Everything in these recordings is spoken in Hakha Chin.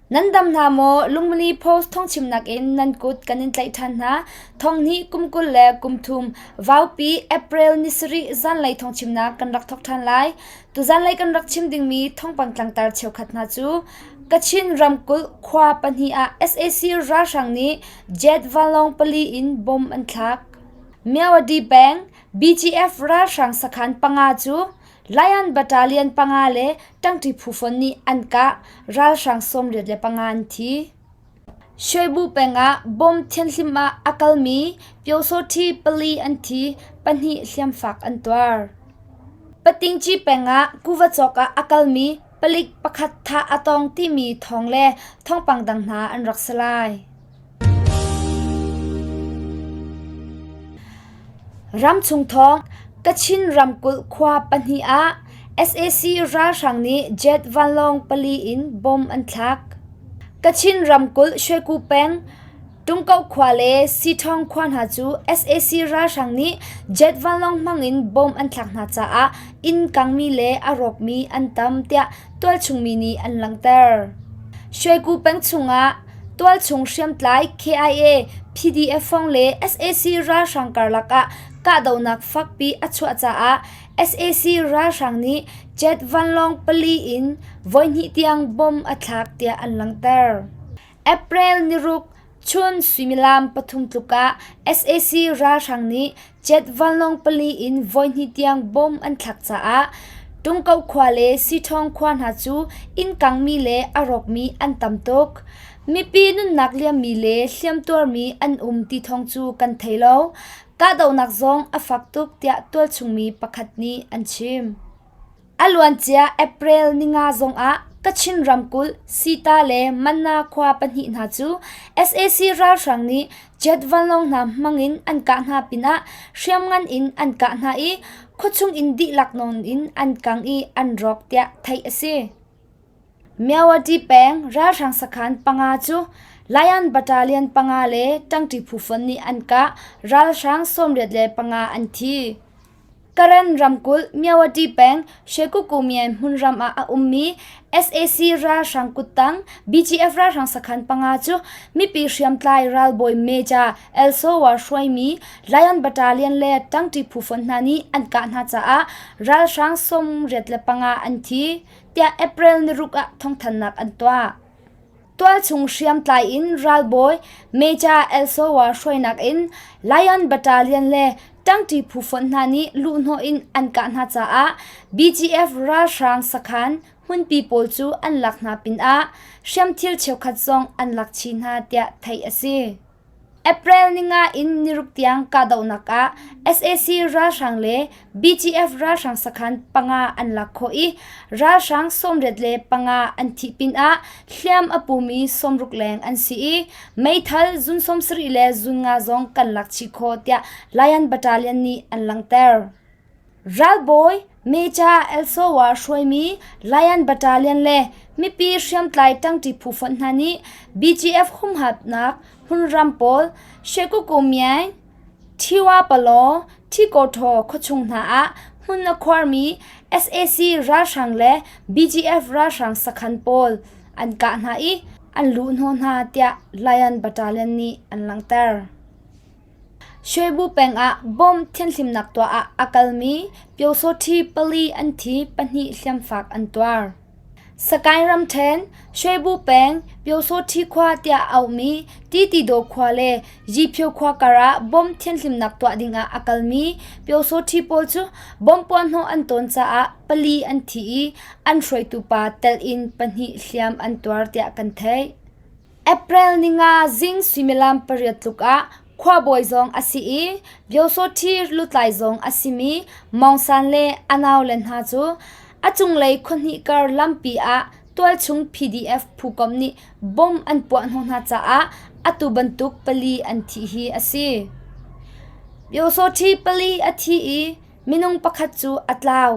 Nan dam hna maw? Lungmili Post thawngchimnak in nan kut kan in tlaih ṭhan hna. Thonghnih kum 20 le kum thum Vaupi April ni sarih zanlei thawngchimnak kan rak thawk ṭhan lai. Tuzanlei kan rak chim dingmi thawngpang tlangtar cheukhat hna cu Kachin ramkulh khua pahnih ah sac ralhrang nih jet vanlawng pali in bom an thlak. Myawaddy peng BGF ralhrang sakhan panga cu Lion Battalion panga le ṭangṭi phu fon nih an kah, ralhrang 85 an thi. Shwebu peng ah bom thianhhlimh ah a kalmi Pyosawṭhi pali an thi, pahnih hliamfak an tuar. Patingci peng ah kuva cawk ah a kalmi palik pakhat thah a tong timi thawng le thawngpang dang hna an rak si lai. Ramchung thawng Kachin ramkulh khua pahnih ah sac ralhrang nih jet vanlawng pali in bomb an thlak. Kachin ramkulh Shweku peng Tungkoh khua le Sithawng khua hna cu sac ralhrang nih jet vanlawng hmang in bomb an thlak hna caah inn kangmi le a rawkmi an tam tiah tualchung mi nih an langhter. Shweku peng chungah Tualchung hriamtlai KIA, PDF fong le sac ralhrang karlak ah kahdohnak fakpi a chuah caah sac ralhrang nih jet vanlawng pali in voihnih tiang bomb a thlak tiah an langhter. April niruk chun suimilam pathum tluk ah sac ralhrang nih Jet vanlawng pali in voihnih tiang bomb an thlak caah Tungkoh khua le Sithawng khua hna cu inn kangmi le a rawkmi an tam tuk. Mipi nunnak liammi le hliamtuarmi an um ti thawng cu kan thei lo. Kahdohnak zong a fak tuk tiah tualchungmi pakhat nih an chim. A luancia April ninga zongah Kachin ramkulh Sita le Manna khua pahnih hna cu sac ralhrang nih jet vanlawng hna hmangin an kah hna pinah hriamngan in an kah hna i khuachung in dihlak nawn in an kang i an rawk tiah theih a si. Myawaddy peng ralhrang sakhan panga cu Lion Battalion panga le ṭangṭi phu fon nih an kah, ralhrang 85 an thi. Karen ramkulh Myawaddy peng Shekukumyan hmunram ah a ummi sac ralhrang kuttang BGF ralhrang sakhan panga cu mipi hriamtlai ralbawi Major Elsowa hruaimi Lion Battalion le ṭangṭi phu fon hna nih an kah hna caah ralhrang 85 an thi, tiah April niruk ah thawngthanhnak an tuah. Tualchung hriamtlai in ralbawi Major Elsowa hruainak in Lion Battalion le ṭangṭi phu fonh hna nih luhhnawh in an kah hna caah BGF ralhrang sakhan hmunpi pawl cu an lak hna pinah hriamthil cheukhat zong an lak chih hna tiah theih a si. April ninga in niruk tiang kahdohnak ah sac ralhrang le BGF ralhrang sakhan panga an lak khawh i ralhrang 85 an thih pinah hliam a pumi 60 leng an si i meithal zun 70 le zun nga zong kan lak chih khawh tiah Lion Battalion nih an langhter. Ralbawi Major Elsowa hruaimi Lion Battalion le mipi hriamtlai ṭangṭi phu fonh hna nih BGF humhaknak hmunram pawl Shekuku Myaing, Thiwa Palaw, Thikawthaw khuachung hna ah hmun a khuarmi sac ralhrang le BGF ralhrang sakhan pawl an kah hna i an luhhnawh hna tiah Lion Battalion nih an langhter. Shwebu peng ah bomb thianhhlimnak tuah ah a kalmi Pyosawṭhi pali an thi, pahnih hliamfak an tuar. Sagaing ramṭhen, Shwebu peng, Pyosawṭhi khua tiah auhmi Titidaw khua le Yipyo khua kar ah bomb thianhhlimnak tuah dingah a kalmi Pyosawṭhi pawl cu bomb puahhnawh an tawn caah pali an thi i an hruaitu pa telh in pahnih hliam an tuar tiah kan theih. April ninga zing suimilam pariat tluk ah khuabawi zong a si i Byosawṭhi lutlai zong a simi Maung San le a naule hna cu a cunglei khuahnih kar lampi ah tualchung PDF phukomh nih bomb an puah hnawh hna caah atu bantuk pali an thih hi a si. Byosawṭhi pali a thi i minung pakhat cu a tlau.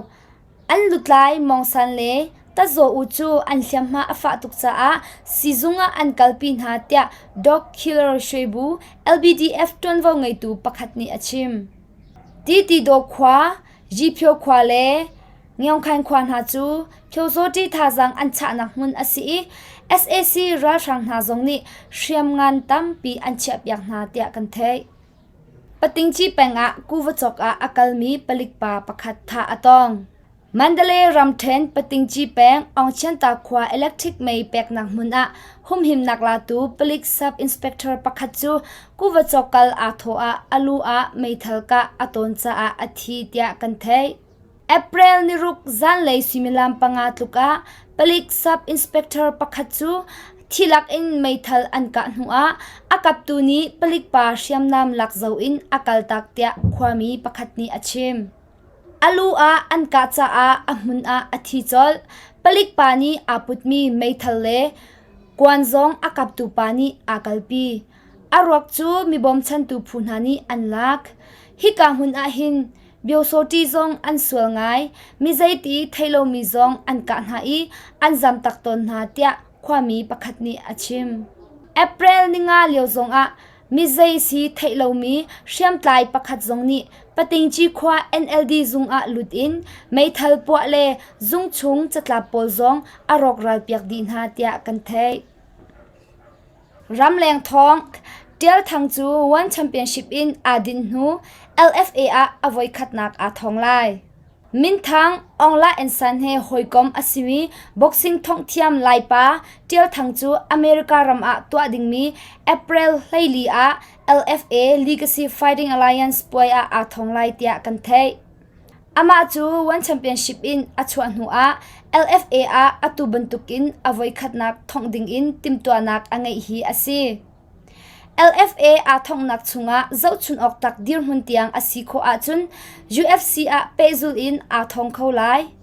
An lutlai Maung San le Tazaw U cu an hliamhma a fah tuk caah siizung ah an kalpi hna tiah Dog Killer Shwebu LBDF ṭuanvo ngeitu pakhat nih a chim. Titidaw khua, Yipyo khua le Ngiongkhain khua hna cu Phyozaw thazaang an chahnak hmun a si i Sac ralhrang hna zong nih hriamngan tampi an chiahpiak hna tiah kan theih. Patingci peng ah kuva cawk ah a kalmi palik pa pakhat thah a tong. Mandalay ramṭhen Patingci peng Aungchianta khua electric mei peknak hmun ah humhimnak latu palik sub-inspector pakhat cu kuva cawk kal aa thawh ah a lu ah meithal kah a tawn caah a thi tiah kan theih. April niruk zanlei suimilam panga tluk ah palik sub-inspector pakhat cu thilak in meithal an kah hnuah a kaptu nih palik pa hriamnam lak zau in a kaltak tiah khuami pakhat nih a chim. A lu ah an kah caah a hmun ah a thi colh. Palik pa nih aa putmi meithal le kuan zong a kaptu pa nih aa kalpi. A ruak cu mi bawmchantu phu hna nih an lak. Hika hmun ah hin Byosawṭi zong an sual ngai. Mi zeiti theih lomi zong an kah hna i an zamtak tawn hna tiah khuami pakhat nih a chim. April ninga lio zongah mi zei si theih lomi hriamtlai pakhat zong nih Patingci khua NLD zung ah lut in meithal puah le zung chung catlap pawl zong a rawkral piak dih hna tiah kan theih. Ramleng thawng Tial Thang cu One Championship in aa dinh hnu LFA ah a voikhatnak aa thong lai. Minthang Aung La N San he hawikom a simi boxing thonghthiam Laipa Tial Thang cu America ram ah tuah dingmi April 14 ah LFA Legacy Fighting Alliance puai ah aa thong lai tiah kan theih. Amah cu One Championship in a chuah hnuah LFA ah atu bantukin a voikhatnak thongh dingin timhtuahnak a ngeih hi a si. LFA aa thonghnak chungah zohchun awk tak dirhmun tiang a si khawh ahcun UFC ah pehzulh in aa thong kho lai.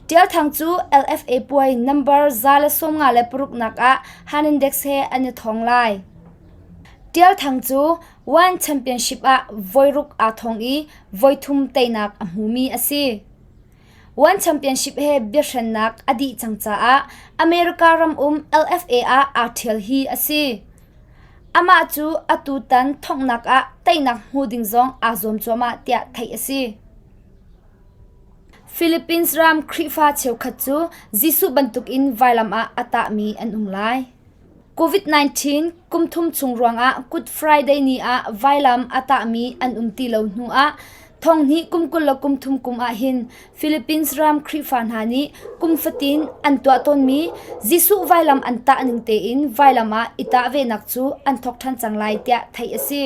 Tial Thang cu LFA puai number 156 ah Hanindex he an i thong lai. Tial Thang cu One Championship ah voiruk aa thong i voithum teinak a hmumi a si. One Championship he biahrennak a dih cang caah America ram um LFA ah aa ṭhial hi a si. Amah cu atutan thonghnak ah teinak hmu ding zong aa zuam cuahmah tiah theih a si. Philippines ram Khrihfa cheukhat cu Jesuh bantukin vailam ah a tahmi an um lai. COVID-19 kum thum chung ruangah Good Friday ni ah vailam a tahmi an um ti lo hnuah thonghnih kum 23 kum ah hin Philippines ram Khrihfa hna nih kum fatin an tuah tawnmi Jesuh vailam an tah ning tein vailam ah i tah venak cu an thawk ṭhan cang lai tiah theih a si.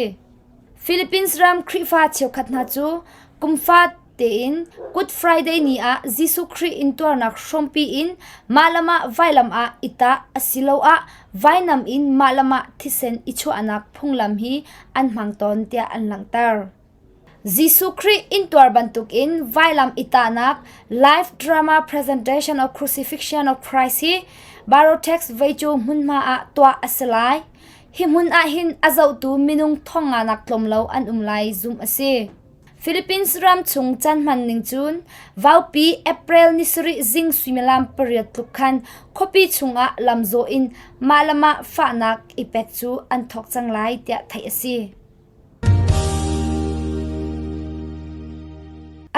Philippines ram Khrihfa cheukhat hna cu kumfa tein Good Friday ni ah Jesuh Khrih intuarnak hrawmpi in mah le mah vailam ah i tah asiloah vainam in mah le mah thisen i chuahnak phunglam hi an hmang tawn tiah an langhter. Jesuh Khrih intuar bantukin vailam i tahnak live drama presentation of crucifixion of Christ hi Barotex veicu hmunhma ah tuah a si lai. Hi hmun ah hin a zohtu minung thong nga nak tlawm lo an um lai zumh a si. Philippines ram chung caan hman ning cun vaupi April ni sarih zing suimilam pariat tluk khan khuapi chungah lamzawh in mah le mah fahnak i pek cu an thawk cang lai tiah theih a si.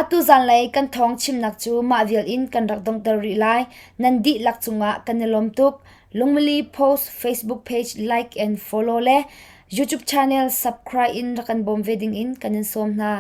Atu zanlei kan thawng chimnak cu mah vial in kan rak donghter rih lai. Nan dihlak cungah kan i lawm tuk. Lungmili Post Facebook page like and follow le YouTube channel subscribe in rak kan bawm ve ding in kan in sawm hna.